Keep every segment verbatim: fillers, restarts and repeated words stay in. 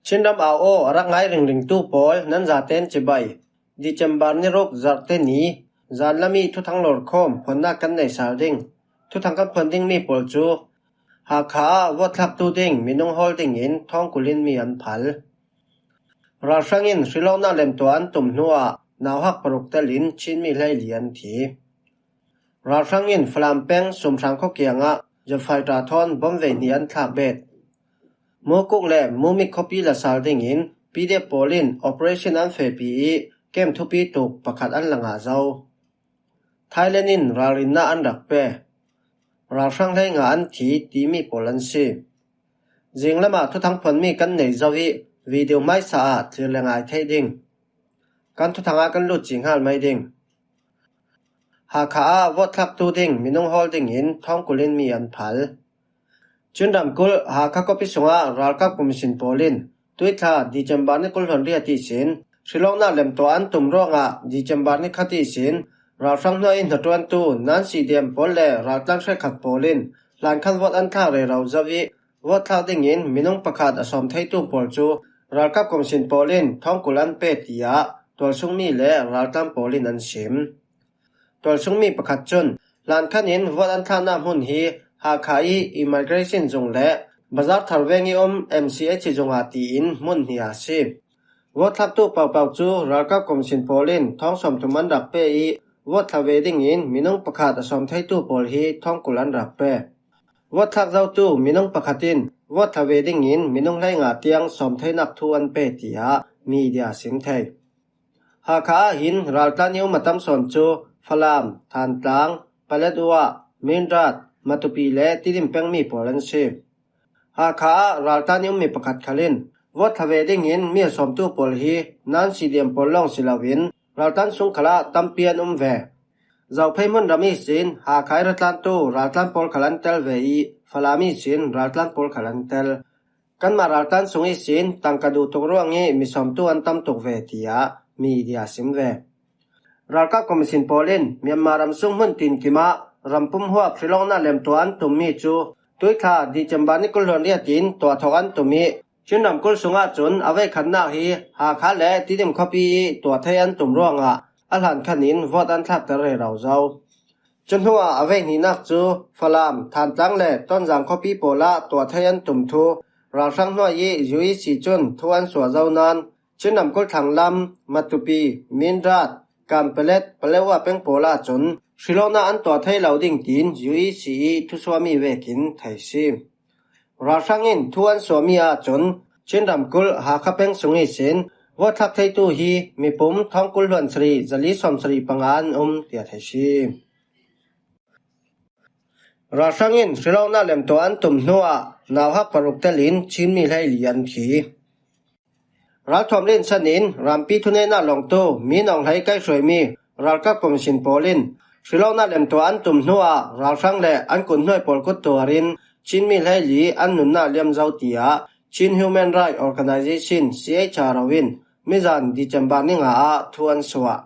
Chinram au aw a rak ngai ringringtu pawl nan zaten cibai. December ni ruk zarhte ni, zanlami thuthang lawrkhawm phuannak kan nei sal ding. Thuthang kan phuan dingmi pawl cu Hakha ah vote thlaktu ding minung hawl dingin thawngkul in mi an phal. Ralhrang in hrilawknak lemtuah an tum hnuah nauhak paruk telin Chinmi hleili an thi. Ralhrang in Falam peng Sumhrang khua kiangah jet fighter thawn bom veihnih an thlak bet. Mukuk le Mumik khuapi la sal dingin P D F pawl in operation an fehpi i kem thupi tuk pakhat an la ngah zo. Thailand in ralrinnak an rak pe. Ralhrang hleinga an thi timi pawl an si. Zinglamah thuthang phuanmi kan nei zo i video hmaisa ah thlir le ngai thei ding. Kan thuthang ah kan lut cinghal mai ding. Hakha ah vote thlaktu ding minung hawl dingin thawngkul in mi an phal. Chin ramkulh Hakha khuapi sungah ralkap commission pawl in tuithla December ni kul hluan riat ihsin hrilawknak lemtuah an tum ruangah December ni khat ihsin ralhrang hnuai in hnaṭuantu Nancy Diam pawl le raltlan hrekkhat pawl in hlankhan vote an thlak rero zo i vote thlak dingin minung pakhat a sawm theitu pawl cu ralkap commission pawl in thawngkul an pe, tiah tualsungmi le raltlan pawl in an sim. Tualsungmi pakhat cun hlankhan in vote an thlaknak hmun hi Hakha i immigration zung le bazar thar veng i um M C H zung ah tiin hmun hnih ah a si. Vote thlaktu paupau cu ralkap commission pawl in thawng sawmthum an rak pe i vote thla ve dingin minung pakhat a sawm theitu pawl hi thawngkul an rak pe. Vote thlak zotu minung pakhat in vote thla ve dingin minung hleinga tiang sawm theinak thu an pe, tiah media sim thei. Hakha ah hin raltlan i um a tam sawn cu Falam, Thantlang, Paletwa, Mindat, Matupi le Tidim pengmi pawl an si. Hakha ah raltlan i ummi pakhat khal in vote thla ve dingin mi a sawmtu pawl hi Nancy Diam pawl lawng si loin raltlan sung khalah tampi an um ve. Zophei hmun ram ihsin Hakha i ratlantu raltlan pawl khal an tel ve i Falam ihsin raltlan pawl khal an tel. Kanmah raltlan sung ihsin tangka duh tuk ruang i mi sawmtu an tam tuk ve, tiah media sim ve. Ralkap commission pawl in Myanmar ram sung hmun tinkim ah rampum huap hrilawknak lemtuah an tummi cu tuithla December ni kul hluan riat in tuah thawk an tum i Chin ramkulh sungah cun a veikhatnak hi Hakha le Tidim khuapi i tuah thei an tum ruangah a hlankhan in vote an thlakter rero zo. Cu hnuah a veihnihnak cu Falam, Thantlang le Tonzang khuapi pawl ah tuah thei an tum thu ralhrang hnuai i U E C cun thu an suah zo nain Chin ramkulh thlanglam, Matupi, Mindat, Kanpalet, Paletwa peng pawl ahcun hrilawknak an tuah thei lo ding tiin U E C i thusuahmi vekin thei si. Ralhrang in thu an suahmi ahcun Chin ramkulh Hakha peng sung ihsin vote thlak theitu hi mipum thawngkul hluan sarih zali sawm sarih panga an um, tiah thei si. Ralhrang in hrilawknak lemtuah an tum hnuah nauhak paruk telin Chinmi hleili an thi. Ralthuam rinsan in rampi thuneihnak lawngtu mi nawng hlei kai hruaimi ralkap commission pawl in hrilawknak lemtuah an tum hnuah ralhrang le an kut hnuai pawl kut tuar in Chinmi hleili an nunnak liam zo, tiah Chin Human Rights Organization, C H R O in mizan December ni nga ah thu an suah.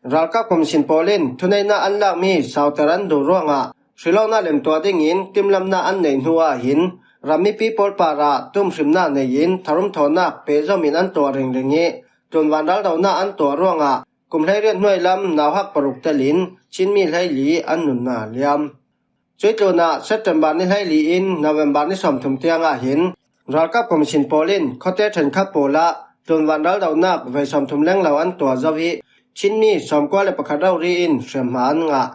Ralkap commission pawl in thuneihnak an lakmi sauter an duh ruangah hrilawknak lemtuah dingin timlamnak an neih hnu ah hin ram mipi pawl parah tumhrimnak nei in tharum thawhnak pehzom in an tuah ringring i tlunvan raldohnak an tuah ruangah kum hleiriat hnuai lam nauhak paruk telin Chinmi hleili an nunnak liam. Cuih tlunah September ni hleili in November ni sawmthum tiangah hin ralkap commission pawl in khuate ṭhenkhat pawl ah tlunvan raldohnak vei sawmthum lenglo an tuah zo i Chinmi sawmkua le pakhat rori in hriamhma an ngah.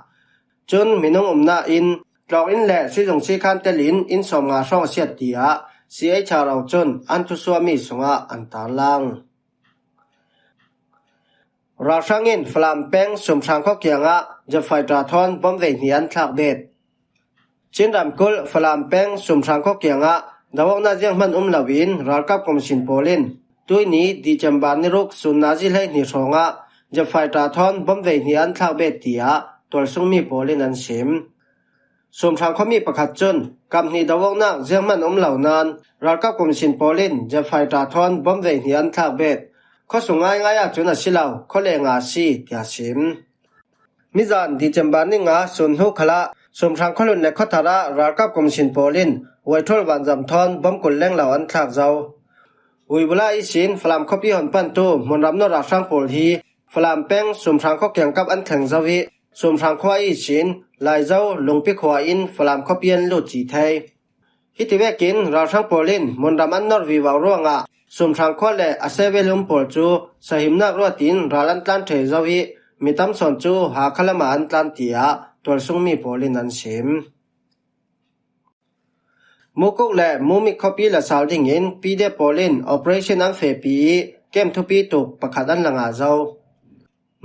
Cun minung umnak inn, tlawng inn le sizung sikhan telin inn sawmnga hrawng a siat, tiah C H R O cun an thusuahmi sungah an tarlang. Ralhrang in Falam peng Sumhrang khua kiangah jet fighter thawn bom veihnih an thlak bet. Chin ramkulh Falam peng Sumhrang khua kiangah doawknak zianghman um loin ralkap commission pawl in tuihni December ni ruk sun nazi hleihnih hrawngah jet fighter thawn bom veihnih an thlak bet, tiah tualsungmi pawl in an sim. Sumhrang khuami pakhat cun kap hnih doawknak zianghman um lo nain ralkap commission pawl in jet fighter thawn bom veihnih an thlak bet. Khuasung ngaingai ahcun a si lo, khualeng ah a si, tiah sim. Mizan December ni nga sun hnu khalah Sumhrang khualun le khuathar ah ralkap commission pawl in Waithol vanzam thawn bom kul lenglo an thlak zo. Uibula ihsin Falam khuapi hon pantu hmunram nor ralhrang pawl hi Falam peng Sumhrang khua kiangkap an thleng zo ih, Sumhrang khua ihsin Laizo Lungpi khua in Falam khuapi an lut ci thei. Hiti vekin ralhrang pawl in hmunram an nor vivo ruangah Sumhrang khua le a sevel um pawl cu sahimnak ruatin ral an tlan thei zo ih, mi tam sawn cu Hakha lamah an tlan, tiah tualsungmi pawl in an sim. Mukuk le Mumik khuapi la sal dingin P D F pawl in operation an fehpi ih, kem thupi tuk pakhat an la ngah zo.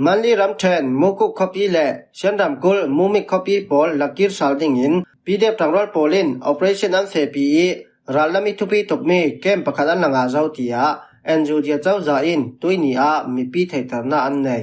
Manli ramṭhen Mukuk khuapi le Shan ramkulh Mumik khuapi pawl la kir sal dingin P D F ṭangrual pawl in operation an fehpi ih, rallam ih thupi tukmi kem pakhat an la ngah zo, tiah N U G cozah in tuihni ah mipi theihternak an nei.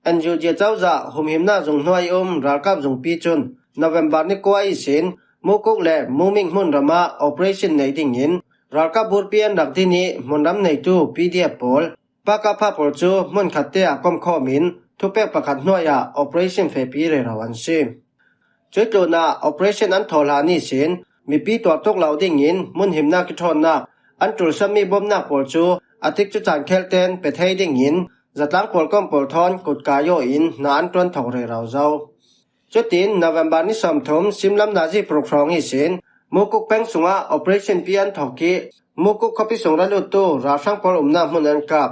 N U G cozah humhimnak zung hnuai um ralkap zungpi cun November ni kua ihsin Mukuk le Mumik hmunram ah operation neih dingin ralkap burpi an rak din ih, hmunram neitu P D F pawl, Pakapha pawl cu hmunkhat te ah komkhawm in thupek pakhat hnuai ah operation fehpi rero an si. Cuih tlunah operation an thawh hlan ihsin mipi tuar tuk lo dingin hmunhimnak ih ṭhawnnak an ṭulsammi bawmnak pawl cu a tikcu caan khel tein pe thei dingin zatlang pawlkom pawl thawn kutka yaw in hna an ṭuan thawk rero zo. Cutin November ni sawmthum simlam nazi paruk hrawng ihsin Mukuk peng sungah operation pi an thawk ih, Mukuk khuapi sung ra luttu ralhrang pawl umnak hmun an kap.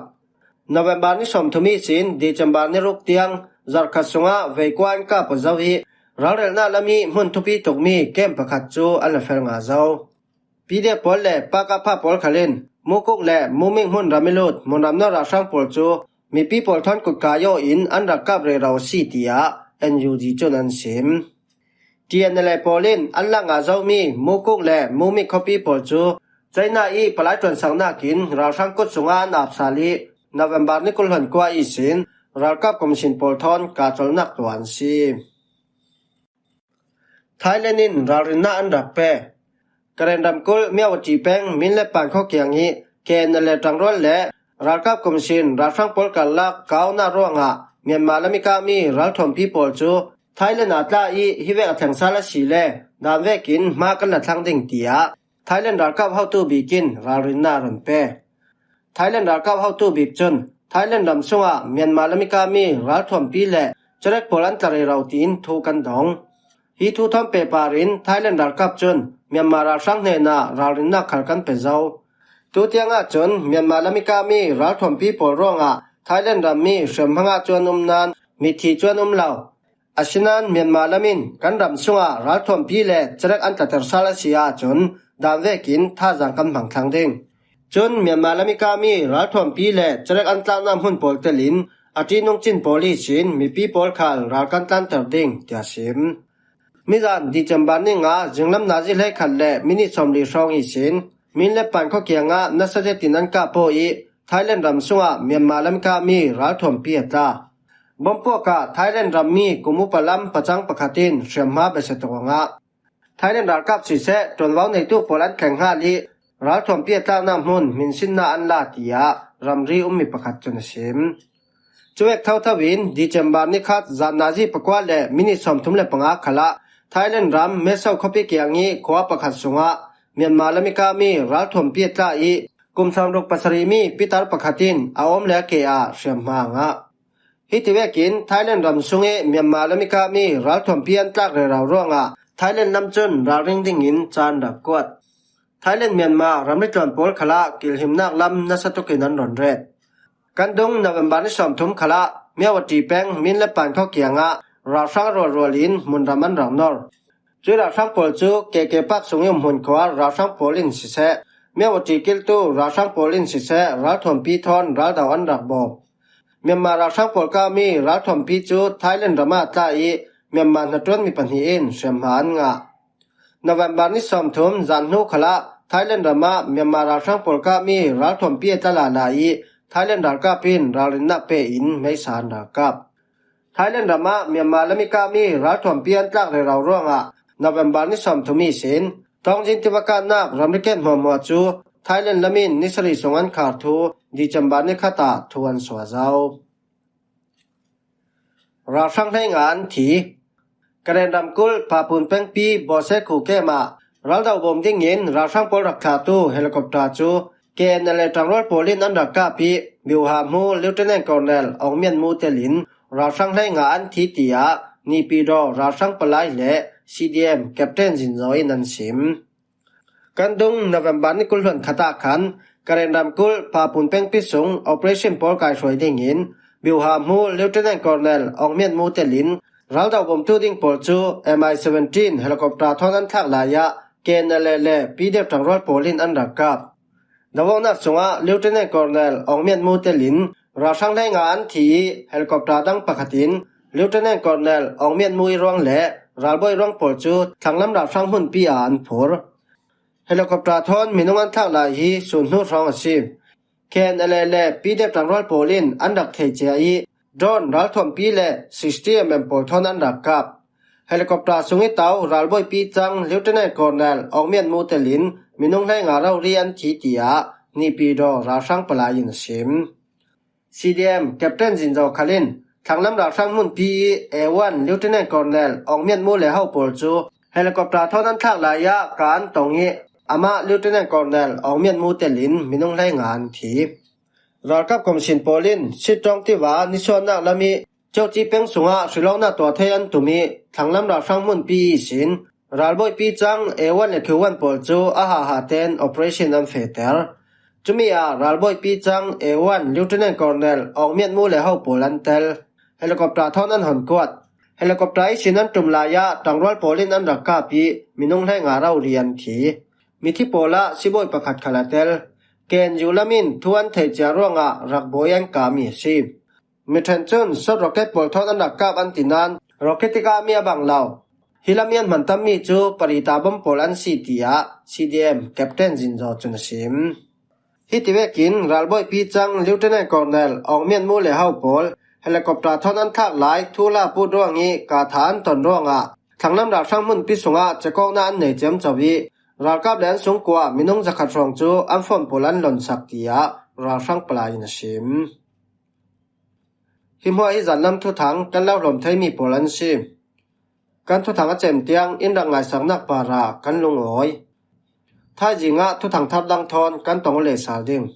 November ni sawmthum ihsin December ni ruk tiang zarhkhat sungah veikua an kap aw zo ih, ralrelhnak lam ih hmun thupi tukmi kem pakhat cu an la fel ngah zo. P D F pawl le Pakapha pawl khal in Mukuk le Mumik hmunram ih lut hmunram nor ralhrang pawl cu mipi pawl thawn kutka yaw in an rak kap rero a si, tiah N U G cun an sim. T N L A pawl in an lak ngah zomi Mukuk le Mumik khuapi pawl cu China ih palai ṭuansaknak in ralhrang kut sungah an ap sal ih November ni kul hluan kua ihsin ralkap commission pawl thawn kah colhnak tuah an si. Thailand in ralrinnak an rak pe. Karen ramkulh Myawaddy peng Minlepan khua kiang ih K N L A ṭangrual le ralkap commission ralhrang pawl karlak kaunak ruangah Myanmar lam ih kami ralthuampi pawl cu Thailand ah tla ih hivek a thleng sal a si le dan vekin hma kan la thlang ding, tiah Thailand ralkap hotu bik in ralrinnak a run pe. Thailand ralkap hotu bik cun Thailand ram sungah Myanmar lam ih kami ralthuampi le cerek pawl an tla rero tiin thu kan dong. Hi thu thawn pehpar in Thailand ralkap cun Myanmar ralhrang hnenah ralrinnak khal kan pe zo. Tutiang ahcun Myanmar lam ih kami ralthuampi pawl ruangah Thailand rammi hriamhma ngah cu an um nain mithi cu an um lo. Asinain Myanmar lam in kan ram sungah ralthuampi le cerek an tlater sal a si ahcun dan vekin thazaang kan hmang thlang ding. Cun Myanmar lam ih kami ralthuampi le cerek an tlaknak hmun pawl telin a ṭihnung cin pawl ihsin mipi pawl khal ral kan tlanter ding, tiah sim. Mizan December ni nga zinglam nazi hleikhat le minit sawmli hrawng ihsin Minlepan khua kiangah nasa zetin an kah paw ih Thailand ram sungah Myanmar lam ih kami ralthuampi a tla. Bomb puak ah Thailand rammi kum upa lam pacang pakhat in hriamhma besia tuk a ngah. Thailand ralkap siseh, ṭuanvo neitu pawl an thleng hngal ih ralthuampi a tlaknak hmun hminsinnak an la, tiah ramri ummi pakhat cun a sim. Cuvek thotho in December ni khat zan nazi pakua le minit sawmthum le panga khalah Thailand ram Meso khuapi kiang ih khua pakhat sungah Myanmar lam ih kami ralthuampi a tla ih kum sawmruk pasarih mi pitar pakhat in a awm le a ke ah hriamhma a ngah. Hiti vekin Thailand ram sung ih Myanmar lam ih kami ralthuampi an tlak rero ruangah Thailand lam cun ralring dingin ca an rak kuat. Thailand Myanmar ramri tluan pawl khalah kilhimnak lam nasa tukin an rawn ret. Kan dung November ni sawmthum khalah Myawaddy peng Minlepan khua kiangah ralhrang rualrual in hmunram an rak nor. Cuih ralhrang pawl cu K K Park sung ih um hmun khua ralhrang pawl in siseh, Myawaddy kiltu ralhrang pawl in siseh, ralthuampi thawn raldo an rak bawm. Myanmar ralhrang pawl kami ralthuampi cu Thailand ram ah tla ih Myanmar hnaṭuanmi pahnih in hriamhma an ngah. November ni sawmthum zan hnu khalah Thailand ram ah Myanmar ralhrang pawl kami ralthuampi a tla lala ih Thailand ralkap in ralrinnak pe in meisa an ralkap. Thailand ram ah Myanmar lam ih kami ralthuampi an tlak rero ruangah November ni sawmthum ihsin Taunggyi tiva kahnak ramri ken hmuahhmuah cu Thailand lam in ni sarih sung an khar thu December ni khat ah thu an suah zo. Ralhrang hleinga an thi. Karen ramkulh Papun pengpi Bawse khuh kem ah raldo bawm dingin ralhrang pawl rak thlahtu helicopter cu K K N L A ṭangrual pawl in an rak kap ih, biuha hmu Lieutenant Colonel Aung Myan Mu telin ralhrang hleinga an thi, tiah Naypyidaw ralhrang palai le C D M Captain Zin Zaw in an sim. Kan dung November ni kul hluan khat ah khan Karen ramkulh Papun pengpi sung operation pawl kaihruai dingin biuha hmu Lieutenant Colonel Aung Myan Mu telin raldo bawmtu ding pawl cu M I seventeen helicopter thawn an thlak lai ah K N L A le P D F ṭangrual pawl in an rak kap. Doawknak sungah Lieutenant Colonel Aung Myan Mu telin ralhrang hleinga an thi ih helicopter dang pakhat in Lieutenant Colonel Aung Myan Mu ih ruang le ralbawi ruang pawl cu thlanglam ralhrang hmunpi ah an phur. Helicopter thawn minung an thlak lai hi sun hnu hrawng a si. K N L A le P D F ṭangrual pawl in an rak thei cia ih drone ralthuampi le sixty mm pawl thawn an rak kap. Helicopter sung ih to ralbawipi cang Lieutenant Colonel Aung Myan Mu telin minung hleinga rori an thi, tiah Naypyidaw ralhrang palai in a sim. C D M Captain Zin Zaw khal in thlanglam ralhrang hmunpi ih A one Lieutenant Colonel Aung Myan Mu le ho pawl cu helicopter thawn an thlak lai ah ka an tong ih amah Lieutenant Colonel Aung Myan Mu telin minung hleinga an thi. Ralkap commission pawl in Sittong tiva nisuahnak lam ih Kyaukye peng sungah hrilawknak tuah thei an tum ih thlanglam ralhrang hmunpi ihsin ralbawipi cang A one le Q one pawl cu a haha tein operation an fehter. Cumi ah ralbawipi cang A one Lieutenant Colonel Aung Myan Mu le ho pawl an tel. Helicopter thawn an hon kuat. Helicopter ihsin an ṭum lai ah ṭangrual pawl in an rak kap ih minung hleinga rori an thi. Mithi pawl ah sibawi pakhat khal a tel. K N U lam in thu an theih cia ruangah rak bawi an kah mi a si. Mi ṭhen cun sawt rocket pawl thawn an rak kap an ti nain rocket tikah mi a bang lo. Hi lam ih an hman tammi cu parita bom pawl an si, tiah C D M Captain Zin Zaw cun a sim. Hiti vekin ralbawipi cang Lieutenant Colonel Aung Myan Mu le ho pawl helicopter thawn an thlak lai thuhla put ruangih ka tha an ton ruangah thlanglam ralhrang hmunpi sungah cekawknak an nei ciamco ih ralkap le an sungkua minung zakhat hrawng cu an phone pawl an lonsak, tiah ralhrang palai in a sim. Hi hmuah hi zanlam thuthang kan lo hlawm theimi pawl an si. Kan thuthang a cem tiang in rak ngaisaknak parah kan lungawi. Thaizing ah thuthang thar dang thawn kan tong aw leh sal ding.